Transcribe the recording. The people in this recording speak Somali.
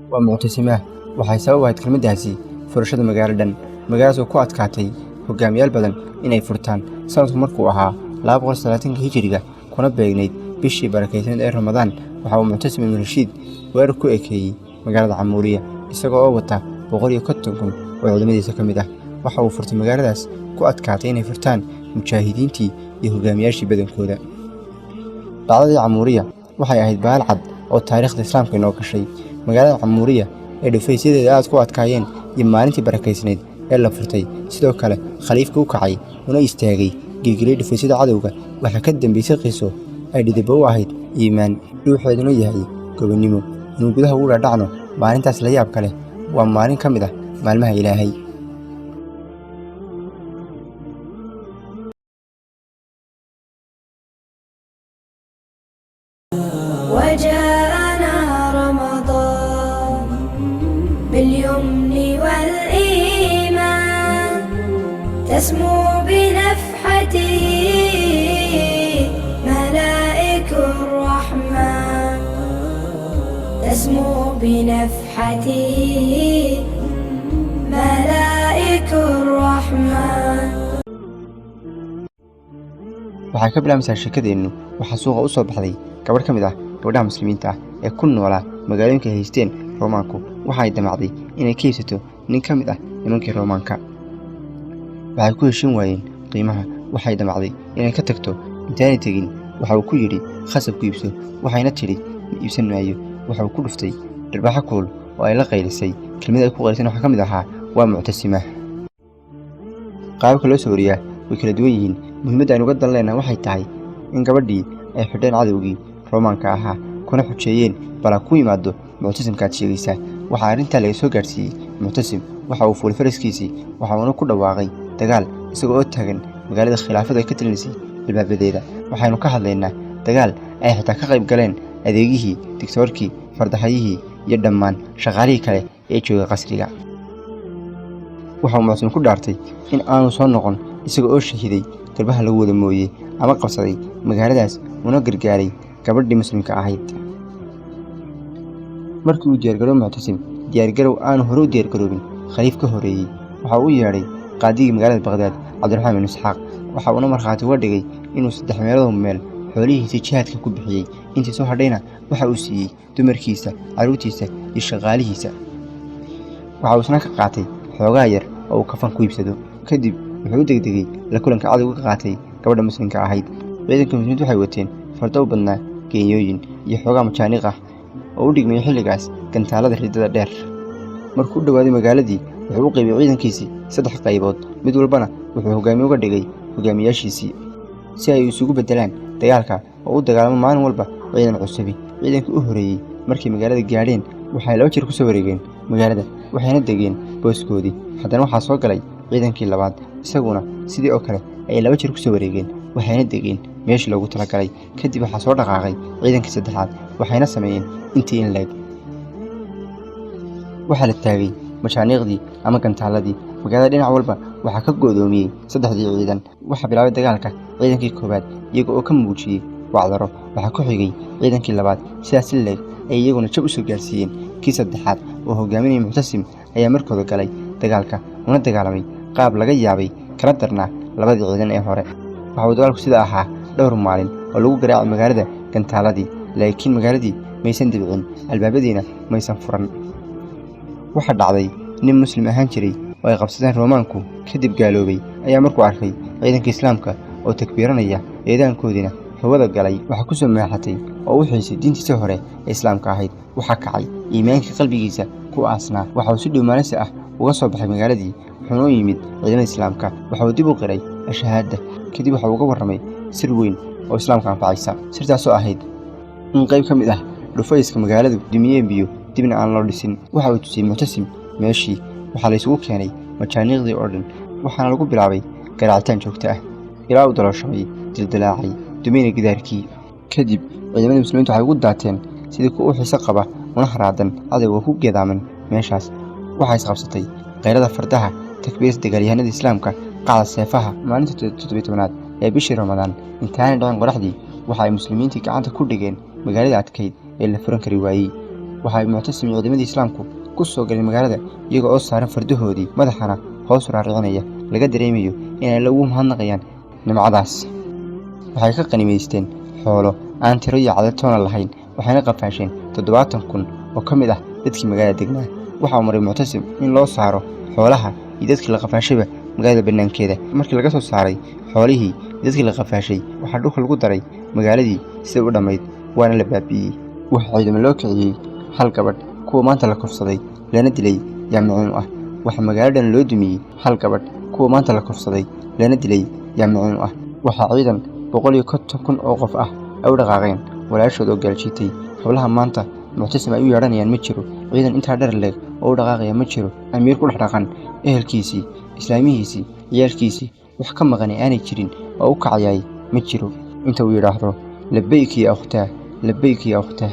Waa Muctasimaah. Waxay sabab u ahayd kelmaddaasi furashada magaalo dhan, magaaladaas oo ku adkaatay hogaamiyaal badan inay furtaan. Sanadku markuu ahaa 230-ka Hijiriga, kuna beegnayd bishii barakaysaneed ee Ramadaan, waxa uu Muctasim ibnu Rashiid weerar ku ekeeyey magaalada Camuuriya, isagoo oo wata 150,000 oo ciidamadiisa ka mid ah. Waxa uu furtay magaaladaas ku adkaatay inay furtaan mujaahidiintii iyo hogaamiyaashii badankooda. Dhacdadii Camuuriya waxay ahayd baal cad oo taariikhda Islaamka inoo gashay. Magaalada Camuuriya ee dhufaysyadeeda aad ku adkaayeen iyo maalintii barakaysnayd ee la furtay, sidoo kale khaliifka u kacay una istaagay gilgilay dhufaysyada cadowga, waxaa ka dambeysay qiso ay dhidibbo u ahayd iimaan, dhuuxeeduna yahay gobonnimo. Inuu gudaha ugu dhaadhacno maalintaas la yaabka leh. Waa maalin ka mid ah maalmaha Ilaahay. وجاءنا رمضان باليمن والإيمان، تسمو بنفحته ملائك الرحمن، تسمو بنفحته ملائك الرحمن. Waxay ka bilaabmaysaa sheekadeennu, waxaa suuqa u soo baxday gabadh ka mid ah gabdhaha Muslimiinta ah ee ku noolaa magaalooyinka ay haysteen Roomaanku. Waxay damacday inay ka iibsato nin ka mid ah nimankii Roomaanka. Waxay ku heshin waayeen qiimaha. Waxay damacday inay ka tagto. Intaanay tegin waxa uu ku yidhi, "Khasab ku iibso." Waxayna tidhi, "Ma iibsan maayo." Waxa uu ku dhuftay dharbaaxo kulul oo ay la qaylisay. Kelmada ay ku qayliseen waxaa ka mid ahaa, "Waa Muctasimah." Qaababka loo soo wariyaa way kala duwan yihiin. Muhiimadda aynu uga dan leenahay waxay tahay in gabadhii ay xidheen cadowgii Roomaanka ahaa, kuna xujeeyeen, "Bala ku yimaado Muctasimkaad sheegaysaa." Waxaa arrintaa laga soo gaadhsiiyey Muctasim. Waxa uu fuulay faraskiisii, waxa uuna ku dhawaaqay dagaal isagoo oo taagan magaalada khilaafadu ay ka talinaysay albaabadeeda. Waxaynu ka hadlaynaa dagaal ay xitaa ka qayb galeen adeegihii, digtoorkii, fardahayihii iyo dhammaan shaqaalihii kale ee joogay qasriga. Waxa uu Muctasim ku dhaartay in aanu soo noqon isaga oo shahiiday garbaha lagu wada mooyey ama qabsaday magaaladaas una gargaaray gabadhii Muslimka ahayd. Markii uu diyaargarow Muctasim diyaargarow aanu hore u diyaargaroobin khaliif ka horreeyey, waxa uu u yeedhay qaadigii magaalada Baqhdaad, Cabdiraxmaan bin Isxaaq. Waxa uuna markhaati uga dhigay inuu saddex meelood meel xoolihiisii jihaadka ku bixiyey. Intii soo hadhayna waxa uu siiyey dumarkiisa, carruurtiisa iyo shaqaalihiisa. Waxa uu isna ka qaatay xoogaa yar oo uu kafan ku iibsado. Kadib wuxuu u degdegay la kulanka cadowga ka qaatay gabadha Muslimka ahayd. Ciidanka Muslimiintu waxay wateen fardo u badnaa geenyooyin iyo xoogaa majaaniiq ah oo u dhigmayay xilligaas gantaalada riddada dheer. Markuu u dhowaaday magaaladii, wuxuu u qaybiyey ciidankiisii saddex qaybood, mid walbana wuxuu hogaamiye uga dhigay hogaamiyaashiisii, si ay isugu beddelaan dagaalka oo u dagaalamo maalin walba ciidan cusubi. Ciidankii u horreeyey markay magaalada gaadheen, waxay laba jeer ku soo wareegeen magaalada, waxayna degeen booskoodii. Haddana waxaa soo galay ciidankii labaad. Isaguna sidii oo kale ayay laba jeer ku soo wareegeen, waxayna degeen meeshii loogu talagalay. Kadib waxaa soo dhaqaaqay ciidankii saddexaad, waxayna sameeyeen intii in leeg. Waxaa la taagay mashaaniiqdii ama gantaaladii. Magaalada dhinac walba waxaa ka go'doomiyey saddexdii ciidan. Waxaa bilaabay dagaalka ciidankii koowaad, iyaga oo ka muujiyey wacdaro. Waxaa ku xigay ciidankii labaad, sidaas si leeg ay iyaguna jab u soo gaarsiiyeen. Kii saddexaad oo hogaaminayay Muctasim ayaa markooda galay dagaalka, una dagaalamay qaab laga yaabay, kana darnaa labadii ciidan ee hore. Waxa uu dagaalku sida ahaa dhowr maalin oo lagu garaacay magaalada gantaaladii, laakiin magaaladii maysan dibcin, albaabadiina maysan furan. Waxaa dhacday nin Muslim ahaan jiray oo ay qabsadeen Roomaanku, kadib gaaloobay, ayaa markuu arkay ciidanka Islaamka oo takbiiranaya, eedaankoodiina hawada galay, waxaa ku soo maaxatay oo u xiisay diintiisii hore ee Islaamka ahayd. Waxaa kacay iimaankii qalbigiisa ku aasnaa. Waxa uu si dhowmaalisi ah uga soo baxay magaaladii, wuxuuna u yimid ciidamada Islaamka. Waxa uu dib u qiray ashahaadda. Kadib waxa uu uga warramay sir weyn oo Islaamka anfacaysa, sirtaasoo ahayd in qayb ka mid ah dhufayska magaaladu dumiyeen biyo, dibna aan loo dhisin. Waxa uu tusiyey Muctasim meeshii. Waxaa la isugu keenay majaaniiqdii oo dhan, waxaana lagu bilaabay garaacitaan joogto ah ilaa uu dalooshamay, dildalaacay, dumayna gidaarkii. Kadib ciidamadii Muslimiintu waxay ugu daateen sidii kuwa u xiiso qaba una haraadan cadowga ku geedaaman meeshaas. Waxaa isqabsatay qaylada fardaha, takbiirta dagaalyahanada Islaamka, qacda seefaha. Maalinta 17aad ee bishii Ramadaan, intaanay dhicin qoraxdii, waxa ay Muslimiintii gacanta ku dhigeen magaalada adkayd ee la furan kari waayey. Waxa ay Muctasim iyo ciidamadii Islaamku ku soo galeen magaalada iyaga oo saaran fardahoodii, madaxana hoos u raaricinaya, laga dareemayo inay Alle ugu mahadnaqayaan nimcadaas. Waxay ka qanimaysteen xoolo aan tiro iyo cadad toona lahayn, waxayna qafaasheen 70,000 oo ka mid ah dadkii magaalada degnaa. Waxa uu maray Muctasim in loo saaro xoolaha iyo dadkii la qafaashayba magaalada bannaankeeda. Markii laga soo saaray xoolihii iyo dadkii la qafaashay, waxaa dhulka lagu daray magaaladii sida u dhammayd, waana la baabi'iyey. Waxaa ciidamo loo kiciyey hal gabadh. Kuwa maanta la kufsaday lana dilay yaa miciin u ah? Waxaa magaalo dhan loo dumiyey hal gabadh. Kuwa maanta la kufsaday lana dilay yaa miciin u ah? Waxaa ciidan 150,000 oo qof ah ay u dhaqaaqeen walaashood oo gaaljiitay. Hablaha maanta Muctasim ay u yeedhanayaan ma jiro. Ciidan intaa dheer leeg oo u dhaqaaqaya ma jiro. Amiir ku dhex dhaqan ehelkiisii, islaamihiisii, ciyaalkiisii, wax ka maqani aanay jirin oo u kacayaay ma jiro. Inta uu yidhaahdo: "Labayk ya ukhtaa, labayk ya ukhtaa."